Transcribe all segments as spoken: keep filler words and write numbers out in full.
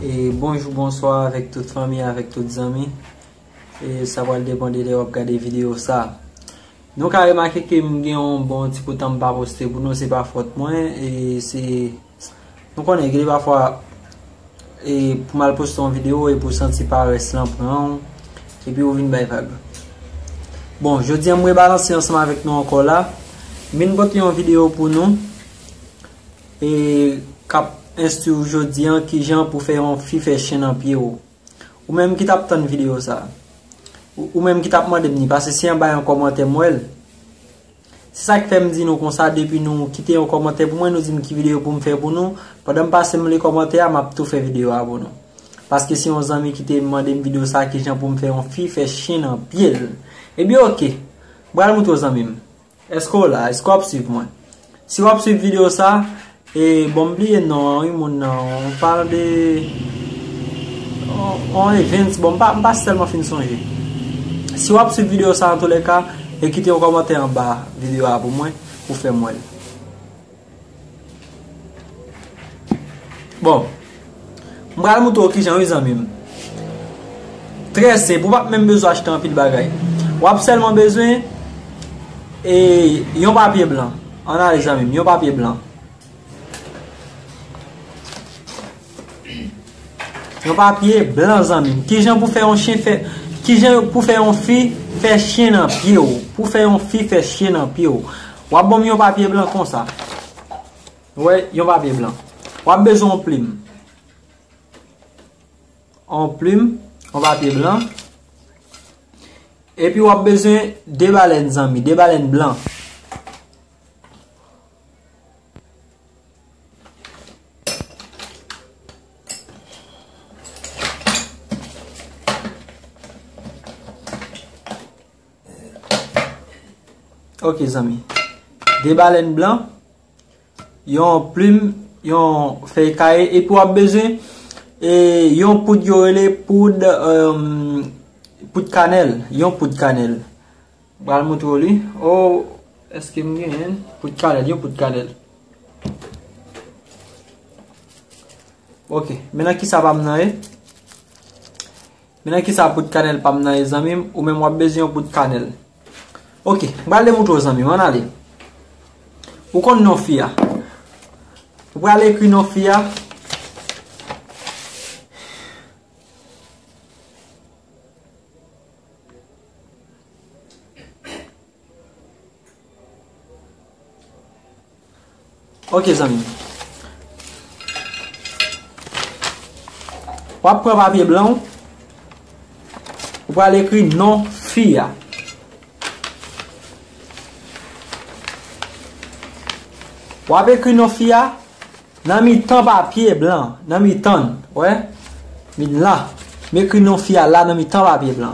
E bonjou, bonswa avèk tout fanmi, avèk tout zanmi. E sa pral depann de lè w ap gade videyo sa. Nou ka remake ke m gen yon bon ti bout tan m pa poste pou nou, se pa fòt mwen, e se, nou konnen, gen de pafwa, e pou m al poste yon videyo, e pou santi parès lan pran w, epi ou vin bay vag. Bon, jodi a m rebalanse ansanm avèk nou ankò la. M vin pote yon videyo pou nou, e k ap enstwi w jodi a, kijan pou fè yon fi fè chen nan pye w. Ou menm ki t ap tann videyo sa, ou, ou menm ki t ap mande m ni, pase si anba yon kòmantè m wè l. Se sa k fè m di nou konsa, depi nou kite yon kòmantè pou mwen, nou di m ki videyo pou m fè pou nou, pandan m pase m li kòmantè a, m ap tou fè videyo a pou nou. Paske se yon zanmi ki te mande m videyo sa, kijan pou m fè yon fi fè chen nan pye l. Ebyen, oke. M pral moutre w, zanmi m. Èske w la? Èske w ap swiv mwen? Si w ap swiv videyo sa, e bon, m bliye non an, wi, moun nan. On pale de, on, on Evans, bon, m pa, m pa sèlman fin sonje. Si w ap swiv videyo sa, antoulèka, e kite yon kòmantè anba videyo a pou mwen, pou fè m wè l. Bon, m pral moutre w kijan, wi, zanmi m. Trè senp, ou p ap menm bezwen achte anpil bagay. W ap sèlman bezwen, e, yon papye blan. Ann ale, zanmi m, yon papye blan. Yon papye blan, zanmi m. Kijan pou fè yon chen fè, kijan pou fè yon fi fè chen nan pye w? Pou fè yon fi fè chen nan pye w, w ap ban m yon papye blan konsa. Ou wè, yon papye blan. W ap bezwen yon plim. Yon plim, yon papye blan. Epi w ap bezwen de balèn, zanmi, de balèn blan. Ok, zanmi. De balèn blan, yon plim, yon fèy kaye, epi w ap bezwen, e, yon poud yo rele poud, euh, poud kanèl, yon poud kanèl. M pral moutre w li. Oh, èske m genyen? Poud kanèl, yon poud kanèl. Ok, men nan kisa pa m nan ye? Men nan kisa poud kanèl pa m nan ye, zanmi m? Ou menm w ap bezwen yon poud kanèl. Ok, m pral demoutre w, zanmi m, ann ale. Ou konn non fi a. Ou pral ekri non fi a. Ok, zanmi m. W ap pran papye blan w. Ou pral ekri non fi a. W ap ekri non fi a. Nan mitan papye blan, nan mitan, wè, mi la, m ekri non fi a la nan mitan papye blan.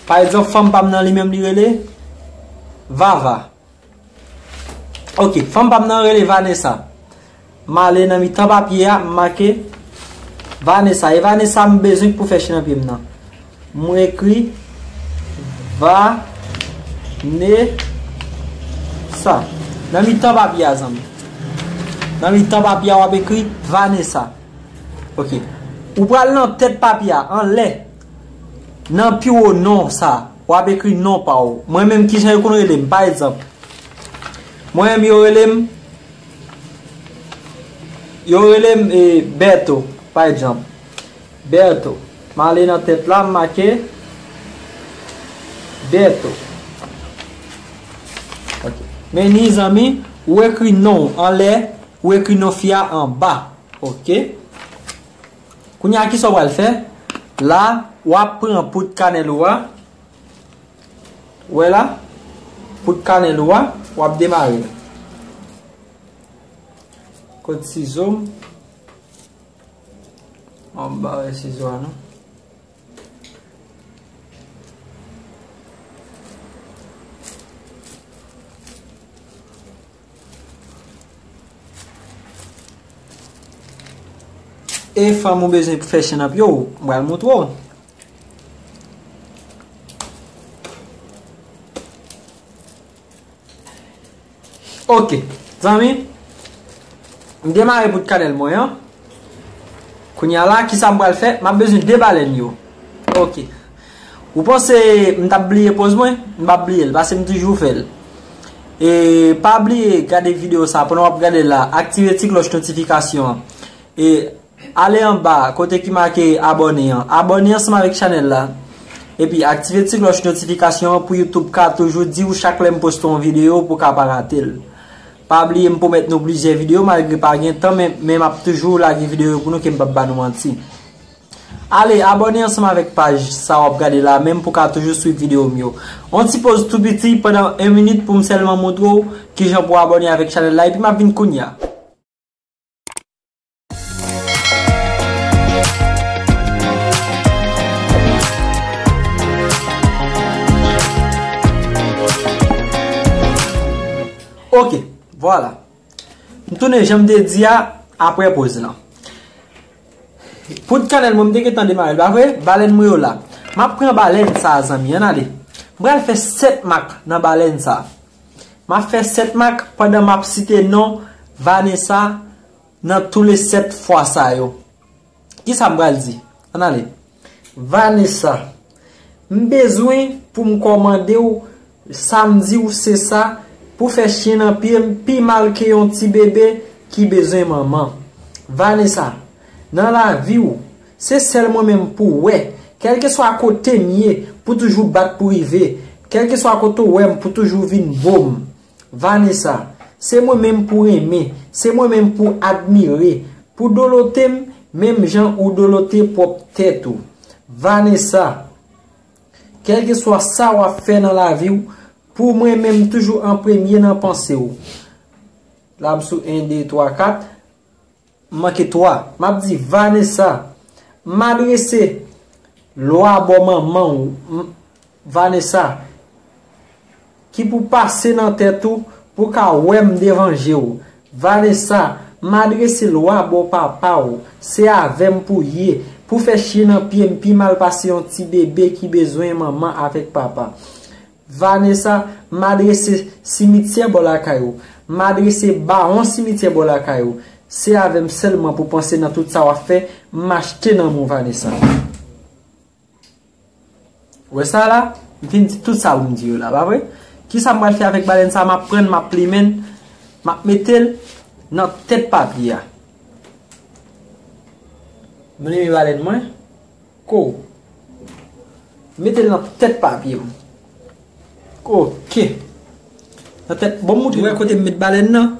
Pa egzanp, fanm pa m nan li menm li rele Vava. Ok, fanm pa m nan rele Vanessa. M ale nan mitan papye a, m make Vanessa. E Vanessa m bezwen pou fè chen nan pye m nan. Mwen ekri Vanessa. Nan mitan papye a, zanmi. Nan mitan papye a, w ap ekri Vanessa. Ok. Ou pral nan tèt papye a, anlè. Nan pi wo non sa, w ap ekri non pa w. Mwen menm, kijan yo konn rele m, pa egzanp. Mwen menm, yo rele m, yo rele m, e, Berto, pa egzanp. Berto. M ale nan tèt la, m make Berto. Ok. Men ni, zanmi, ou ekri non w anlè, ou ekri non fi a anba. Ok. Kounye a, kisa w pral fè? La, w ap pran poud kanèl ou a. Ou wè la? Poud kanèl ou a, w ap demare. Kot sizo m? Bon, m pa wè sizo a non. E fanm ou bezwen pou fè chen nan pye w, m pral moutre w. Ok, zanmi, m demare poud kanèl mwen an. Kounye a la, kisa m pral fè? M ap bezwen de balèn yo. Ok. Ou panse m t ap bliye poz mwen? M p ap bliye l, paske m toujou fè l. E pa bliye gade videyo sa, pandan w ap gade l la, aktive ti klòch notifikasyon an. E ale anba, kote ki make abòne an. Abòne ansanm avèk chanèl la. Epi aktive ti klòch notifikasyon an pou YouTube ka toujou di w chak lè m poste yon videyo pou w ka pa rate l. Pa bliye m pwomèt nou plizyè videyo malgre pa gen tan, men, men m ap toujou lage videyo yo pou nou ke m p ap ba nou manti. Ale, abòne ansanm avèk paj sa w ap gade la menm pou w ka toujou swiv videyo m yo. Yon ti poz tou piti pandan yon minit pou m sèlman montre w kijan pou w abòne avèk chanèl la, epi m ap vin kounye a. Ok, vwala. M tounen jan m te di a, apre poz lan. Poud kanèl mwen, m te gentan demare l, pa vre? Balèn mwen yo la. M ap pran balèn sa a, zanmi, ann ale. M pral fè sèt mak nan balèn sa a. M ap fè sèt mak pandan m ap site non Vanessa nan tou le sèt fwa sa yo. Kisa m pral di? Ann ale. Vanessa, m bezwen pou m kòmande w sa m di w se sa, pou fè chen nan pye m pi mal ke yon ti bebe ki bezwen manman. Vanessa, nan lavi w, se sèl mwen menm pou w wè. Kèlkeswa kote m ye, pou toujou bat pou rive. Kèlkeswa kote w wè m, pou toujou vin bo m. Vanessa, se mwen menm pou renmen, se mwen menm pou admire, pou dolote m menm jan ou dolote pwòp tèt ou. Vanessa, kèlkeswa sa w ap fè nan lavi w, pou mwen menm toujou an premye nan panse w. La m sou en, de, twa, kat. M manke twa. M ap di Vanessa, m adrese lwa bò manman w, m, Vanessa, ki pou pase nan tèt ou pou ka wè m devan je w. Vanessa, m adrese lwa bò papa w, se avè m pou ye, pou fè chen nan pye m pi mal pase yon ti bebe ki bezwen manman avèk papa. Vanessa, m adrese simityè bò lakay ou. M adrese bawon simityè bò lakay ou. Se avè m sèlman pou panse nan tout sa w ap fè, m achte nan men w, Vanessa. Ou wè sa la? M fin di tout sa pou m di yo la, pa vre? Kisa m pral fè avèk balèn sa? M ap pran l, m ap plimen l, m ap mete l nan tèt papye a. M limen balèn mwen. Ko. Mete l nan tèt papye m. Ok. Nan tèt, bon, m moutre nou wè kote m met balèn nan.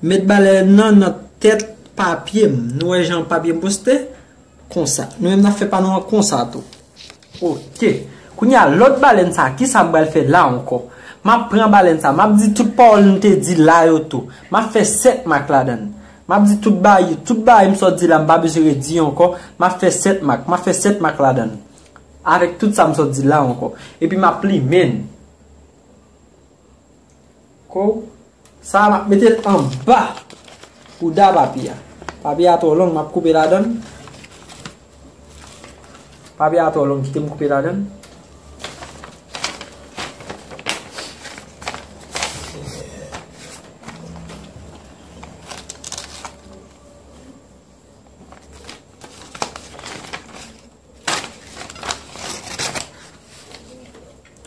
Met balèn nan nan tèt papye m. Nou wè jan papye m poste? Konsa. Nou menm n ap fè pa nou an konsa tou. Ok. Kounye a, lòt balèn sa, kisa m pral fè la ankò? M ap pran balèn sa, m ap di tout pawòl m te di la yo tou. M ap fè sèt mak ladan l. M ap di tout bagay, tout bagay m sot di la, m pa bezwen redi ankò. M ap fè sèt mak, m ap fè sèt mak ladan l. Avèk tout sa m sot di la ankò. Epi m ap plimen l. Ko, sa a m ap mete l anba bouda papye a. Papye a twò long, m ap koupe ladan l. Papye a twò long, kite m koupe ladan l.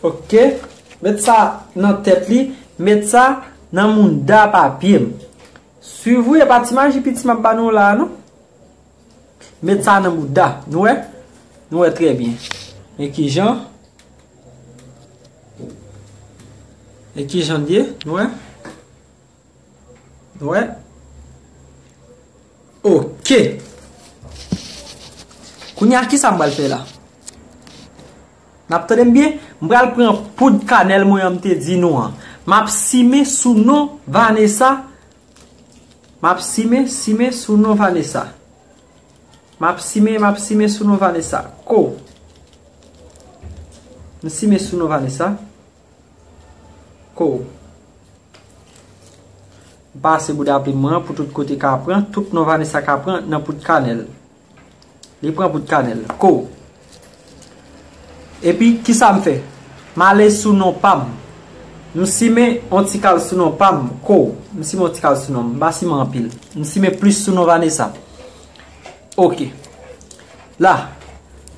Ok. Met sa nan tèt li. Met sa nan mounda papye m. Swiv wi, e pa ti maji piti m ap ba nou la, non? Met sa nan mounda. Nou wè? Nou wè trè byen. E kijan? E kijan l ye? Nou wè? Wè. Ok. Kounye a, kisa m pral fè la? N ap tande m byen? M pral pran poud kanèl mwen an m te di nou an. M ap simen sou non Vanessa. M ap simen, simen sou non Vanessa. M ap simen, m ap simen sou non Vanessa. Ko. M simen sou non Vanessa. Ko. M pase bouda plim mwen an pou tout kote ka pran, tout non Vanessa ka pran nan poud kanèl. Li pran poud kanèl. Ko. Epi, kisa m fè? M ale sou non pa m. M simen yon ti kal sou non pa m. Ko. M simen yon ti kal sou non m. M pa simen anpil. M simen plis sou non Vanessa. Ok. La,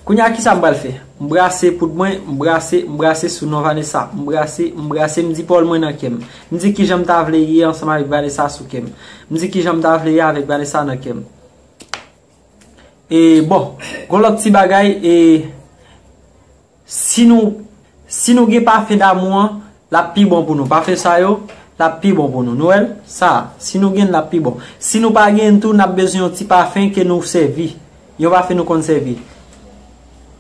kounye a kisa m pral fè? M brase poud mwen, m brase, m brase sou non Vanessa, m brase, m brase, m di pawòl mwen nan kè m. M di kijan m ta vle ye ansanm avèk Vanessa sou kè m. M di kijan m ta vle ye avèk Vanessa nan kè m. E bon, gon lòt ti bagay, e si nou, si nou gen pafen damou an, l ap pi bon pou nou. Pafen sa yo, l ap pi bon pou nou. Nou wè l? Sa, si nou gen l, l ap pi bon. Si nou pa gen l tou, n ap bezwen yon ti pafen ke nou sèvi. Yon pafen nou konn sèvi.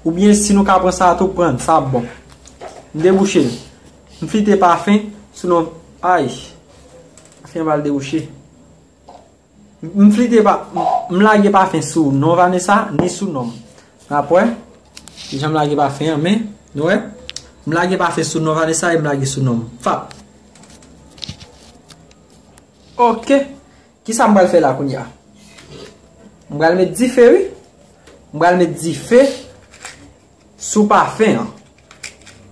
Oubyen si nou ka pran sa tou, pran l, sa ap bon. M debouche l. M flite pafen sou non. Ay. Pafen an pral debouche. M flite pa, m, m lage pafen sou non Vanessa, ni sou non m. N ap wè kijan m lage pafen an, men, nou wè, m lage pafen sou non Vanessa e m lage sou non m. Fap. Ok. Kisa m pral fè la kounye a? M pral met dife, wi. M pral met dife sou pafen an.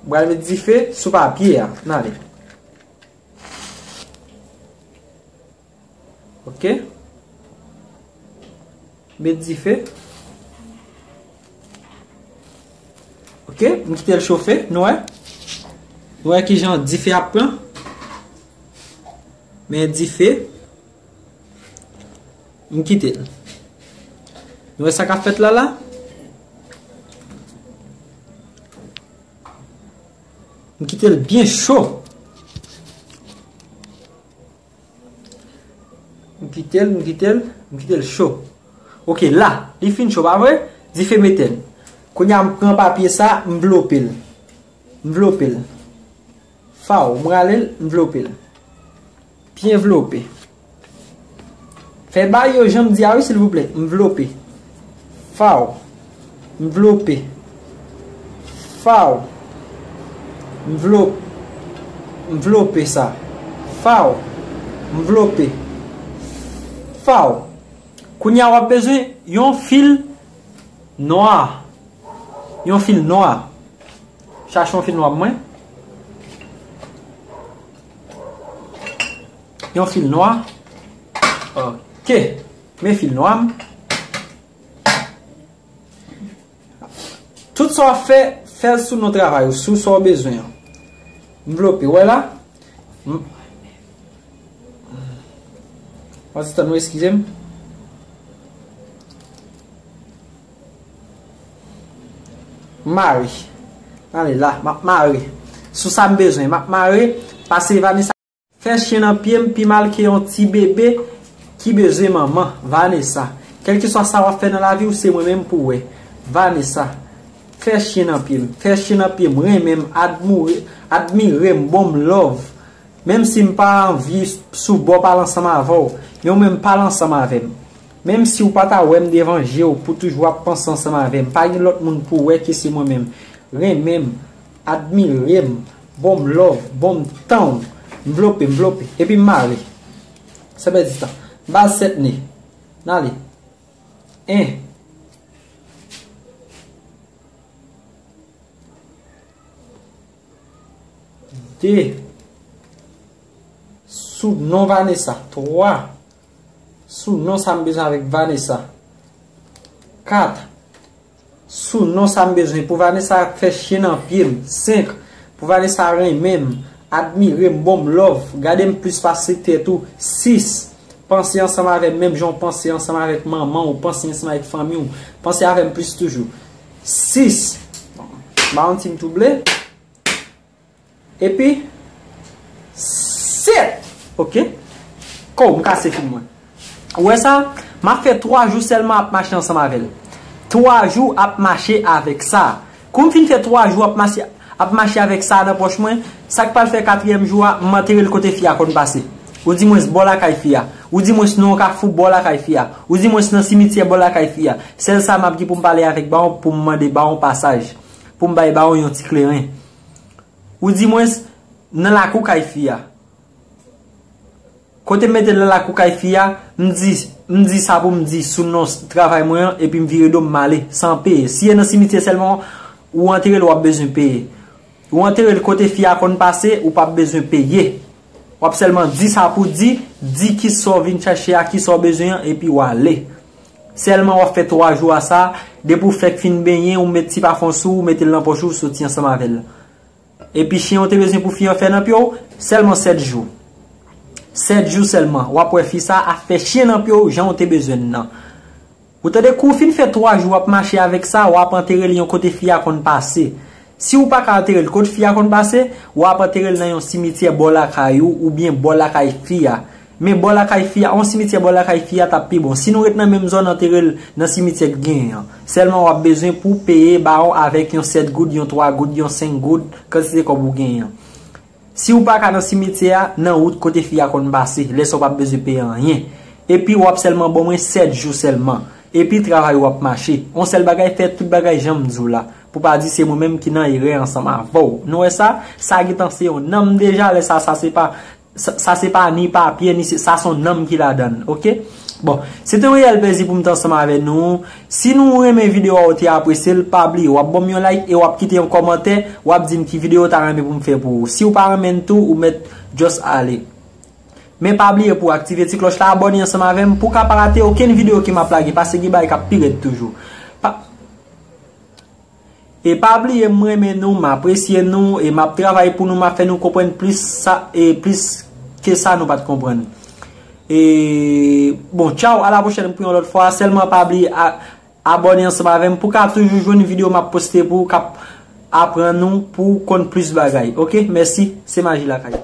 M pral met dife sou papye a. N ale. Ok. Met dife. Ok, m kite l chofe, nou wè. Nou wè kijan dife ap pran. Men dife. M kite l. Nou wè sa k ap fèt la la? M kite l byen cho. M kite l, m kite l, m kite l cho. Ok, la, li fin cho, pa vre? Dife mete l. Kounye a, m pran papye sa, m vlope l. M vlope l. Faw, m rale l, m vlope l. Byen vlope. Fè bay yo jan m di a wi, silvouplè. M vlope. Faw. M vlope. Faw. M vlo-, m vlope sa. Faw. M vlope. Faw. Kounye a w ap bezwen yon fil nwa. Yon fil nwa. Chache yon fil nwa pou mwen. Yon fil nwa. Ok. Men fil nwa m. Tout sa w ap fè, fè l sou non travay ou, sou sa w bezwen an. M vlope, wè la. M-, Asistan nou, eskize m. Mare. Ale la, m ap mare. Sou sa m bezwen, m ap mare, pase Vanessa. Fè chen nan pye m pi mal ke yon ti bebe ki bezwen manman. Vanessa. Kèlkeswa sa w ap fè nan lavi w, se mwen menm pou w wè. Vanessa. Fè chen nan pye m. Fè chen nan pye m. Renmen m. Admire, admire m. Bon m love. Menm si m pa anvi sou bò pale ansanm avè w, men w menm pale ansanm avè m. Menm si w pa ta wè m devan je w pou toujou ap panse ansanm avè m, pa gen lòt moun pou w wè ke se mwen menm. Renmen m, admire m, bon m love, bon m tan w, m vlope, m vlope, epi m mare. San pèdi tan. M ba l sèt ne. N ale. En. De. Sou non Vanessa. Twa. Sou non sa m bezwen avèk Vanessa. Kat. Sou non sa m bezwen pou Vanessa fè chen nan pye m. Senk. Pou Vanessa renmen m, admire m, bon m love, gade m plis pase tèt ou. Sis. Panse ansanm avè m menm jan w panse ansanm avèk manman w, panse ansanm avèk fanmi w. Panse avè m plis toujou. Sis. Ba yon ti m touble. Epi, sèt. Ok. Kou, m kase fil mwen. Ou wè sa? M ap fè twa jou sèlman ap mache ansanm avè l. Twa jou ap mache avèk sa. Kou m fin fè twa jou ap mache, ap mache avèk sa nan pòch mwen, sa k pral fè katriyèm jou a, m antere l kote fi a konn pase. Ou di mwens bò lakay fi a. Ou di mwens nan yon kafou bò lakay fi a. Ou di mwens nan simityè bò lakay fi a. Sèl sa m ap gen pou m pale avèk bawon, pou m mande bawon pasaj. Pou m bay bawon yon ti kleren. Ou di mwens nan lakou kay fi a. Kote m mete l nan lakou kay fi a, m di, m di sa pou m di sou non s-, travay mwen an, epi m vire do m, m ale, san peye. Si e nan simityè sèlman ou antere l, w ap bezwen peye. Ou antere l kote fi a konn pase, ou p ap bezwen peye. W ap sèlman di sa pou di, di kisa w vin chache a, kisa w bezwen an, epi w ale. Sèlman w ap fè twa jou a sa, Depi w fèk fin benyen, ou met ti pafon sou ou, mete l nan pòch ou, soti ansanm avè l. Epi chen w te bezwen pou fi an fè nan pye w, sèlman sèt jou. Sèt jou sèlman, w ap wè fi sa ap fè chen nan pye w jan w te bezwen l nan. Ou tande, kou w fin fè twa jou w ap mache avèk sa, w ap antere l yon kote fi a konn pase. Si w pa ka antere l kote fi a konn pase, w ap antere l nan yon simityè bò lakay ou oubyen bò lakay fi a. Men bò lakay fi a, yon simityè bò lakay fi a t ap pi bon. Si nou ret nan menm zòn, antere l nan simityè k genyen an. Sèlman w ap bezwen pou peye bawon avèk yon sèt goud, yon twa goud, yon senk goud, kantite kòb ou genyen an. Si w pa ka nan simityè a, nan wout kote fi a konn pase, lè sa w p ap bezwen peye anyen. Epi w ap sèlman ban mwen sèt jou sèlman. Epi travay ou ap mache. Yon sèl bagay, fè tout bagay jan m di w la. Pou pa di se mwen menm ki nan erè ansanm avè w. Nou wè sa? Sa gentan se yon nanm deja, lè sa, sa se pa, sa, sa se pa ni papye, ni se, sa se yon nanm ki ladan l, oke? Bon, se te yon reyèl plezi pou m te ansanm avè nou. Si nou renmen videyo a, ou te apresye l, pa bliye, w ap ban m yon like e w ap kite yon kòmantè, w ap di m ki videyo w ta renmen pou m fè pou ou. Si w pa renmen l tou, ou mèt just ale. Men pa bliye pou aktive ti klòch la, abòne ansanm avè m pou w ka pa rate okenn videyo ke m ap lage, paske gen bagay k ap pi rèd toujou. Pa, e pa bliye, m renmen nou, m apresye nou, e m ap travay pou nou, m ap fè nou konprann plis sa, e plis ke sa nou pa t konprann. E, bon, tchaw, a la pwochèn pou yon lòt fwa. Sèlman pa bliye a, abòne ansanm avè m pou w ka toujou jwenn videyo m ap poste pou w, k ap aprann ou pou w konn plis bagay. Oke? Mèsi, se Maji Lakay.